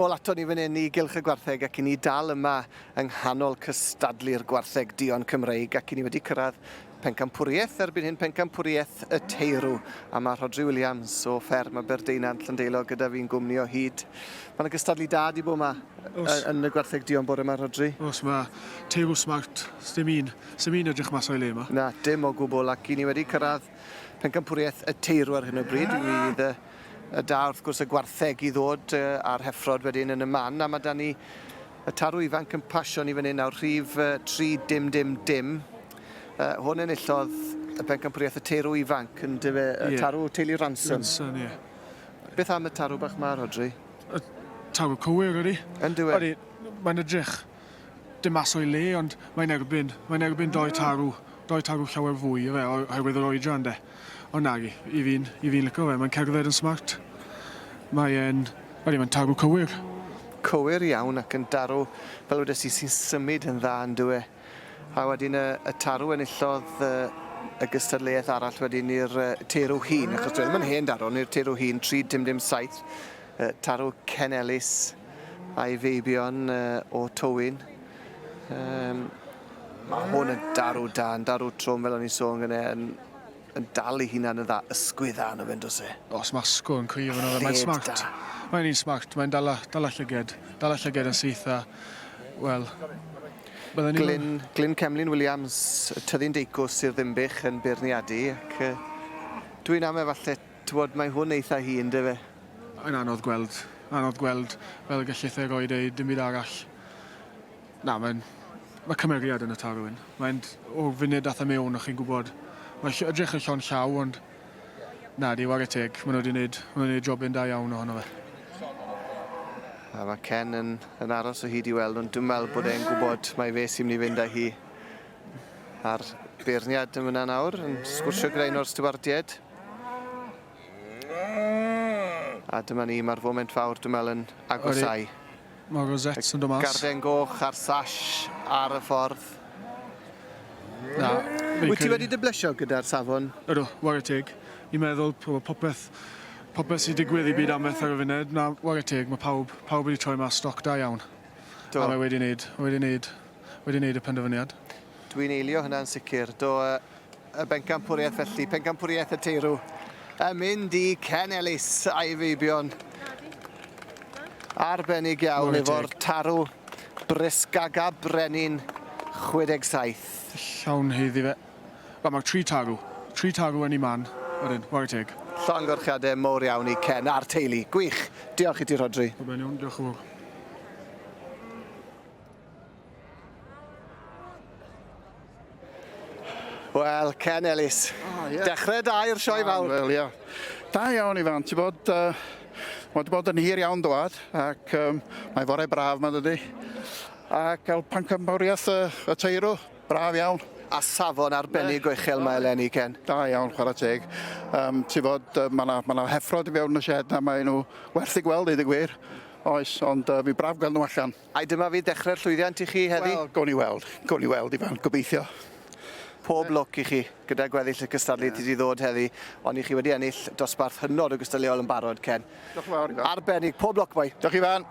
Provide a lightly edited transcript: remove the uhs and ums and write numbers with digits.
Ôl ato ni fan hyn i Gylch y Gwartheg ac i ni dal yma yng nghanol cystadlu'r Gwartheg Duon Cymreig ac i ni wedi cyrraedd pencampwriaeth erbyn hyn, pencampwriaeth y teirw. A mae Rhodri Williams o fferm Aberdeunant Llandeilo gyda fi'n gwmni o hyd. Mae yna gystadlu da di bod yma yn y Gwartheg Duon bore yma, Rhodri. Os mae teirw smart, dim un, dim un edrych mas o'i le yma. Na, dim o gwbl ac i ni wedi cyrraedd pencampwriaeth y teirw ar hyn o bryd. Mi fydd y Y da wrth gwrs y gwartheg i ddod a'r heffrod wedyn yn y man a mae da ni y tarw ifanc yn pasio ni fan hyn nawr rhif 3 dim dim dim. Uh, hwn enillodd y bencampwriaeth y teirw ifanc yn dyfe yeah. tarw teulu Ransom. Ransom, ie. Yeah. Beth am y tarw bach ma, Rodri? Y tarw cywir, ydy. Yn dywe? Ydy, mae'n edrych dim mas o'i le, ond mae'n erbyn, mae'n erbyn doi tarw, doi tarw llawer fwy, efe, oherwydd yr oedran, de. Ond nagi, i fi'n, i fi'n lico fe, mae'n cerdded yn smart. Mae e'n, ydy, mae'n tarw cywir. Cywir iawn ac yn darw, fel wedes i, sy'n symud yn dda yn dyw e. A wedyn y, y tarw enillodd y, y gystadleuaeth arall wedyn i'r teirw hŷn, achos dwi e ddim yn hen darw, ond i'r teirw hŷn, 3 dim dim 7, tarw Ken Ellis a'i feibion o Towyn. Um, mae hwn yn darw da, yn darw trwm fel o'n i'n sôn gyda, yn, yn dal ei hunan yn dda, ysgwydd dda yno fe'n dos e. Os mae asgwrn cryf yno fe, mae'n smart. Mae'n un smart, mae'n dala, dala llyged, dala llyged yn syth a, wel, bydden ni'n... Glyn, Glyn Cemlyn Williams, Tyddyn Deicws, Sir Ddinbych yn beirniadu ac uh, dwi'n am efallai, t'wod, mae hwn eitha hŷn, dyfe? Mae'n anodd gweld, anodd gweld fel y gellith e roed ei dim byd arall. Na, mae'n... Mae cymeriad yn y tarwyn. Mae'n... O'r funud dath e mewn, o'ch chi'n gwybod. Mae'n edrych yn llond llaw, ond... Na, di, ware teg. Maen nhw wedi gwneud, maen nhw wedi gwneud jobyn da iawn ohono fe. A mae Ken yn, yn aros o hyd i weld, ond dwi'n meddwl bod e'n gwybod mai fe sy'n mynd i fynd â hi. A'r beirniad yn fyna nawr, yn sgwrsio gyda un o'r stiwardiaid. A dyma ni, mae'r foment fawr, dwi'n meddwl, yn agosau. Mae rosettes yn dod mas. Garden goch a'r sash ar y ffordd. Na. Wyt ti wedi dy blesio gyda'r safon? Ydw, ware teg. Ni'n meddwl popeth, popeth sy'n digwydd i byd amaeth ar y funud, na, ware teg, mae pawb, pawb wedi troi mas stoc da iawn. Do. A mae wedi wneud, wedi wneud, wedi wneud y penderfyniad. Dwi'n eilio hynna'n sicr. Do, y bencampwriaeth felly, pencampwriaeth y teirw, yn mynd i Ken Ellis a'i feibion. Arbennig iawn efo'r tarw Brysgaga Brenin 67. Llawn haeddu fe. Wel, mae'r tri tarw. Tri tarw yn ei man. Wedyn, ware teg. Llongyfarchiadau mowr iawn i Ken a'r teulu. Gwych. Diolch i ti, Rhodri. Popeth yn iawn, diolch yn fawr. Wel, Ken Ellis. Oh, yeah. Dechrau da i'r sioe fawr. Wel, ia. Da iawn, Ifan. Ti bod, uh, wedi bod yn hir iawn dwad, ac um, mae fore braf ma dydy. A cael pencampwriaeth y, y teirw, braf iawn. A safon arbennig o uchel mae eleni, Ken. Da iawn, chwarae teg. Um, ti fod, uh, mae yna ma heffrod i fewn y shed na, mae nhw werth i gweld, i gwir. Oes, ond uh, fi braf gweld nhw allan. Ai dyma fydd dechrau'r llwyddiant i chi heddi? Wel, gawn ni weld. Gawn ni weld, Ifan, gobeithio. Pob lwc i chi gyda gweddill y cystadlu yeah. ti ddod heddi, ond i chi wedi ennill dosbarth hynod o gystadleuol yn barod, Ken. Diolch yn fawr, Ifan. Arbennig, pob lwc, boi. Diolch, Ifan.